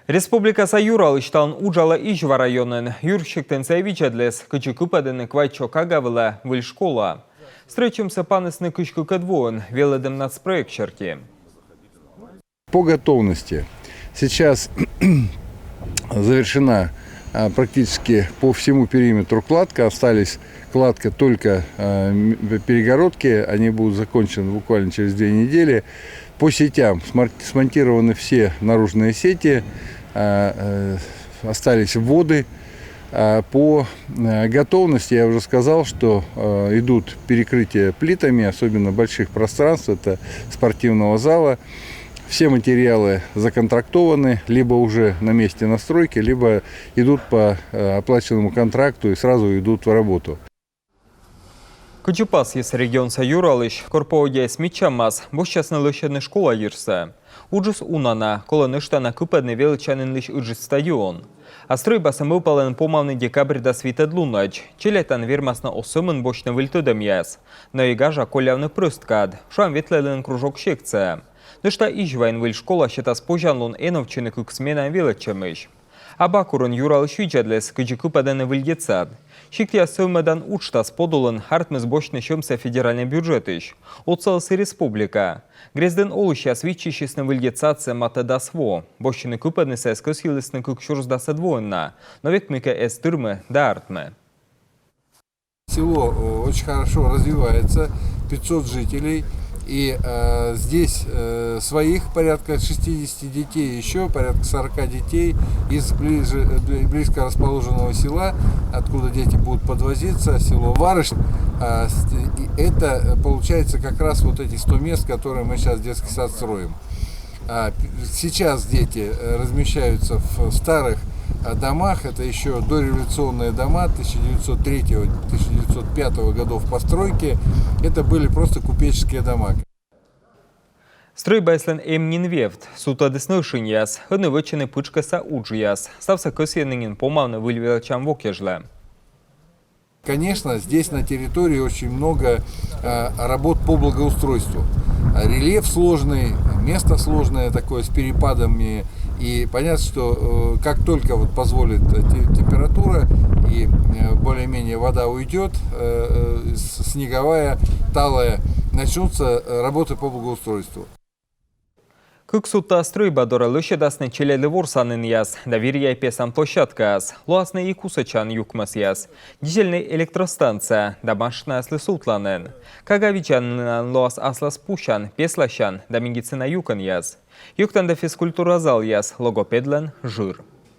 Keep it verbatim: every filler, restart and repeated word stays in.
Республикаса юралысь талун уджалӧ Изьва районын. Юрсиктын сійӧ видзӧдліс, кыдзи кыпӧдӧны квайтсё кага вылӧ выль школа. Стрӧитчӧмсӧ панісны кызь кыкӧд воын, велӧдӧм нацпроект серти. По готовности. Сейчас завершена а, практически по всему периметру кладка. Остались кладка только а, м, перегородки. Они будут закончены буквально через две недели. По сетям смар- смонтированы все наружные сети. А, э, Остались вводы. А, По э, готовности я уже сказал, что э, идут перекрытия плитами, особенно больших пространств, это спортивного зала. Все материалы законтрактованы, либо уже на месте настройки, либо идут по э, оплаченному контракту и сразу идут в работу. Кыдзи пасйис регионса юралысь, кор поводдяыс мичаммас, босьтчасны лӧсьӧдны школа йирсӧ. Уджыс уна на, колӧ нӧшта на кыпӧдны велӧдчанінлысь ыджыд стадион. А стрӧйбасӧ мӧвпалӧны помавны декабрь дас витӧд лунӧдз. Челядьтан вермасны оз сӧмын босьтны выль тӧдӧмъяс, но и гажа коллявны прӧст кад, шуам, ветлӧдлыны кружок, секция. Нӧшта Изьваын выль школа сетас позянлун эновтчыны кык сменаӧн велӧдчӧмысь. А Бакурын юралысь видзӧдліс, кыдзи кыпӧдӧны выль детсад. Сиктъяс сӧвмӧдан уджтас подулын артмис босьтны сьӧмсӧ федеральнӧй бюджетысь. Отсаліс и республика. Грездын олысьяс виччысисны выль детсадсӧ матӧ дас во. Босьтчыны кыпӧдны сійӧс кӧсйылісны кык сюрс дасӧд воын на, но век мыйкӧ эз тырмы да артмы. Село э, очень хорошо развивается, пятьсот жителей. И э, здесь э, своих порядка шестидесяти детей, еще порядка сорока детей из ближе, э, бли- близко расположенного села, откуда дети будут подвозиться, село Варыш. А, с- и это э, получается как раз вот эти сто мест, которые мы сейчас детский сад строим. А, п- Сейчас дети э, размещаются в старых э, домах, это еще дореволюционные дома тысяча девятьсот третьего, тысяча девятьсот пятого годов постройки. Это были просто купеческие дома. Стрӧйбаыслӧн эм нин вевт, сувтӧдісны ӧшиньяс, ӧні вӧчӧны пытшкӧсса уджъяс. Ставсӧ кӧсйӧны нин помавны выль велӧдчан во кежлӧ. Конечно, здесь на территории очень много э, работ по благоустройству. Рельеф сложный, место сложное такое с перепадами. И понятно, что э, как только вот позволит э, те- температура и э, более-менее вода уйдет, э, э, с- снеговая, талая, начнутся э, работы по благоустройству. Кык судта стрӧйба дорӧ лӧсьӧдасны челядьлы ворсанінъяс да вир-яй песан площадкаяс. Лоасны и кусӧдчан юкмӧсъяс. Дизельнӧй электростанция да машинаяслы сувтланін. Кага видзанінлӧн лоас аслас пусян, песласян да медицина юкӧнъяс. Йӧктан да физкультура залъяс, логопедлӧн жыр.